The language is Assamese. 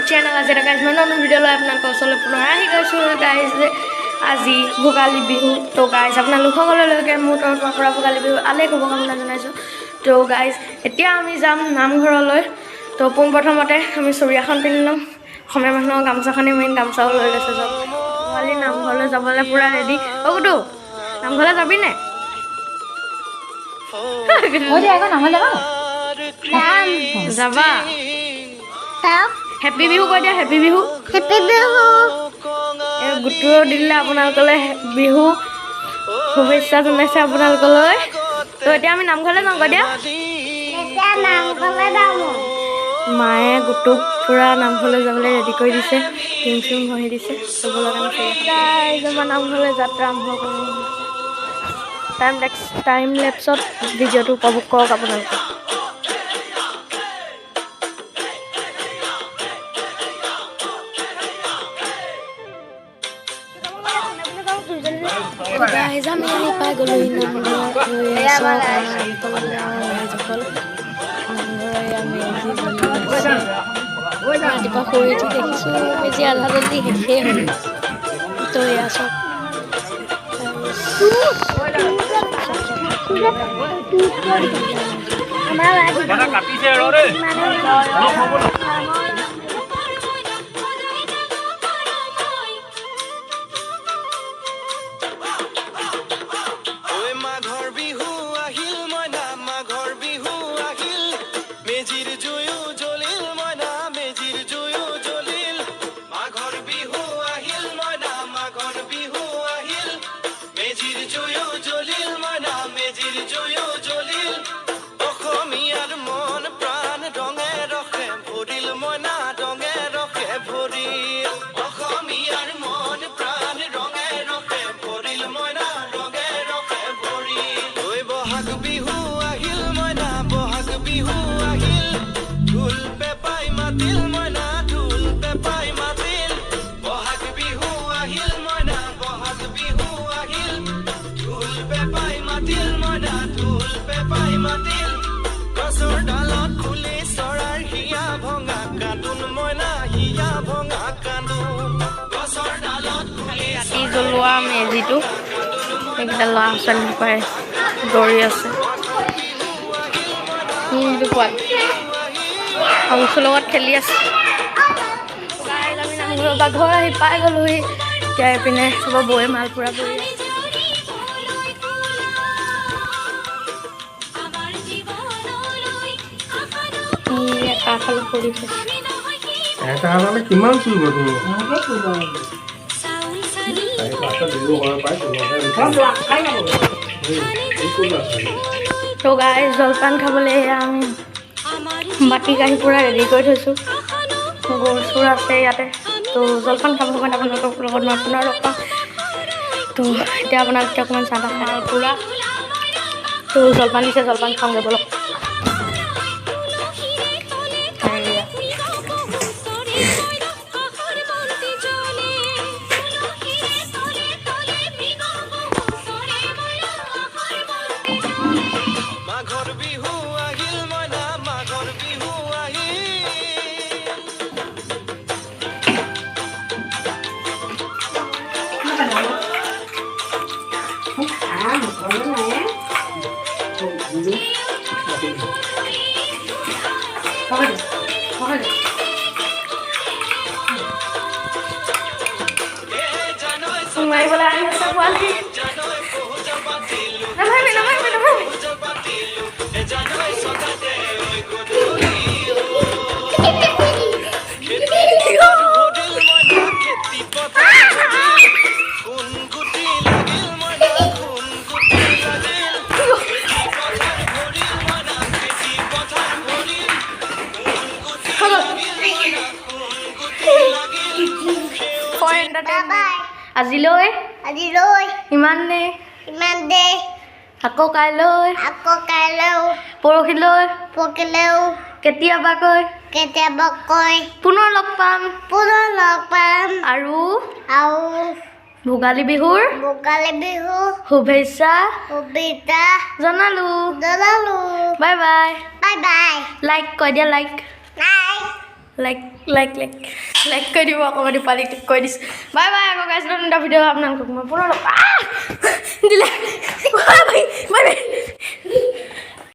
চেনেল। আজি এটা গাইজ, মই নতুন ভিডিঅ' লৈ আপোনালোকৰ ওচৰলৈ পুনৰ আহি গৈছোঁ। গাইজ, আজি ভোগালী বিহু। তো গাইজ, আপোনালোক সকলোলৈকে মোৰ তৰফৰ পৰা ভোগালী বিহু আলেক শুভকামনা জনাইছোঁ। তো গাইজ, এতিয়া আমি যাম নামঘৰলৈ। তো পোনপ্ৰথমতে আমি চুৰিয়াখন পিন্ধি ল'ম। অসমীয়া মানুহৰ গামোচাখনেই মেইন, গামোচাও লৈ লৈছোঁ। চব পোৱালি নামঘৰলৈ যাবলৈ পূৰা ৰেডি। অ' গুডু, নামঘৰলৈ যাবি নে? যাবা? হেপী বিহু কৈ দিয়া, হেপী বিহু। হেপী বিহু। এই গুটুৱেও দিলে আপোনালোকলৈ বিহু শুভেচ্ছা জনাইছে আপোনালোকলৈ। তো এতিয়া আমি নামঘৰলৈ যাওঁ, কৈ দিয়া। এতিয়া নামঘৰলৈ যাম। মায়ে গুটুক পূৰা নামঘৰলৈ যাবলৈ ৰেডি কৰি দিছে, ক্ৰীম চিম ঘঁহি দিছে। চবলৈ কাৰণে আমাৰ নামঘৰলৈ যাত্ৰা আৰম্ভ কৰোঁ। টাইম লেপছত ভিডিঅ'টো উপভোগ কৰক আপোনালোকে। গাইজ, আমি আহি পাই গ'লো নামঘৰ। ৰাইজসকল, নামঘৰৰ এয়া মেজি জ্বলি আছে। ৰাতিপুৱা শুই উঠি দেখিছোঁ মেজি আধা জল্দি শেষেই হ'ল। তো এয়া চব। কাটিছে আৰু দেই। ঐ মাঘৰ বিহু আহিল মইনা, মাঘৰ বিহু আহিল, মেজিৰ জুয়ো জ্বলিল মইনা, মেজিৰ জুয়ো জ্বলিল। মাঘৰ বিহু আহিল মইনা, মাঘৰ বিহু আহিল, মেজিৰ জুয়ো জ্বলিল মইনা, মেজিৰ জুয়ো জ্বলিল। অসমীয়াৰ মন প্ৰাণ ৰঙে ৰসে ভৰিল মইনা, ৰঙে ৰসে ভৰিল। অসমীয়াৰ মন প্ৰাণ ৰঙে ৰসে ভৰিল মইনা, ৰঙে ৰসে ভৰিল। ঐ বহাগ বিহু আহিল মইনা, বহাগ বিহু আহিল, ঢোল পেপাই মাতিল মইনা, ঢোল পেপাই মাতিল। বহাগ বিহু আহিল মইনা, বহাগ বিহু আহিল, ঢোল পেপাই মাতিল মইনা, ঢোল পেপাই মাতিল। গছৰ ডালত কুলি চৰাইৰ হিয়া ভঙা কান্দোন মইনা, হিয়া ভঙা কান্দোন। গছৰ ডালত কুলি ৰাতি জ্বলোৱা মেজিটো, এইকেইটা ল'ৰা ছোৱালী পাই দৌৰি আছে। সেইটো পোৱালি অংশুৰ লগত খেলি আছে। গাইজ, আমি নামঘৰৰ পৰা ঘৰ আহি পাই গ'লোহি। এতিয়া এইপিনে চবৰ বৌয়ে মালপোৰা কৰি আছে। কাঠল পৰিছে। এটা হাজাৰলে কিমান চুৰিব তুমি? চাৰি পাঁচটা দিব হয় পাই। তো গাইজ, জলপান খাবলৈ এয়া আমি বাতি কাঁহী পূৰা ৰেডি কৰি থৈছোঁ। গৰু চোৰ আছে ইয়াতে। তো জলপান খাব সময়ত আপোনালোকৰ লগত মই পুনৰ লগ পাম। তো এতিয়া আপোনালোকে অকণমান চাহ তাহ খাই পূৰা। তো জলপান দিছে, জলপান খাওঁগৈ ব'লক। এয়া। মাঘৰ বিহু আহিল মইনা, মাঘৰ বিহু আহিল। মাৰিবলৈ আহি আছে পোৱালি। জানৈ পূজা পাতিলো, নামাৰিবি, নামাৰিবি, নামাৰিবি। পূজা পাতিলো, এ জানৈ চকাতে ঐ গধূলি খেতি পথাৰ ভৰিল মইনা, খেতি পথাৰ ভৰিল, সোণ গুটি লাগিল মইনা, সোণ গুটি লাগিল। খেতি পথাৰ ভৰিল মইনা, খেতি পথাৰ ভৰিল, সোণ গুটি লাগিল মইনা, সোণ গুটি লাগিল। For entertainment. Bye. আজিলৈ আজিলৈ ইমানে। ইমান দে। আকৌ কাইলৈ, আকৌ কাইলৈ, পৰহিলৈ, পকিলেও, কেতিয়াবাকৈ, কেতিয়াবাকৈ পুনৰ লগ পাম। পুনৰ লগ পাম। আৰু আৰু ভোগালী বিহুৰ ভোগালী বিহু শুভেচ্ছা সুবিধা জনালোঁ। জনালোঁ। Bye bye. Bye bye. Like কৈ দিয়া, like. Like. Like like like like কৰি দিব। অকণমানি পোৱালিটোক কৈ দিছোঁ, বাই বাই। আকৌ গাইজ, নতুন এটা ভিডিঅ' আপোনালোকক মই পুনৰ লগ দিলে। Bye bye bye.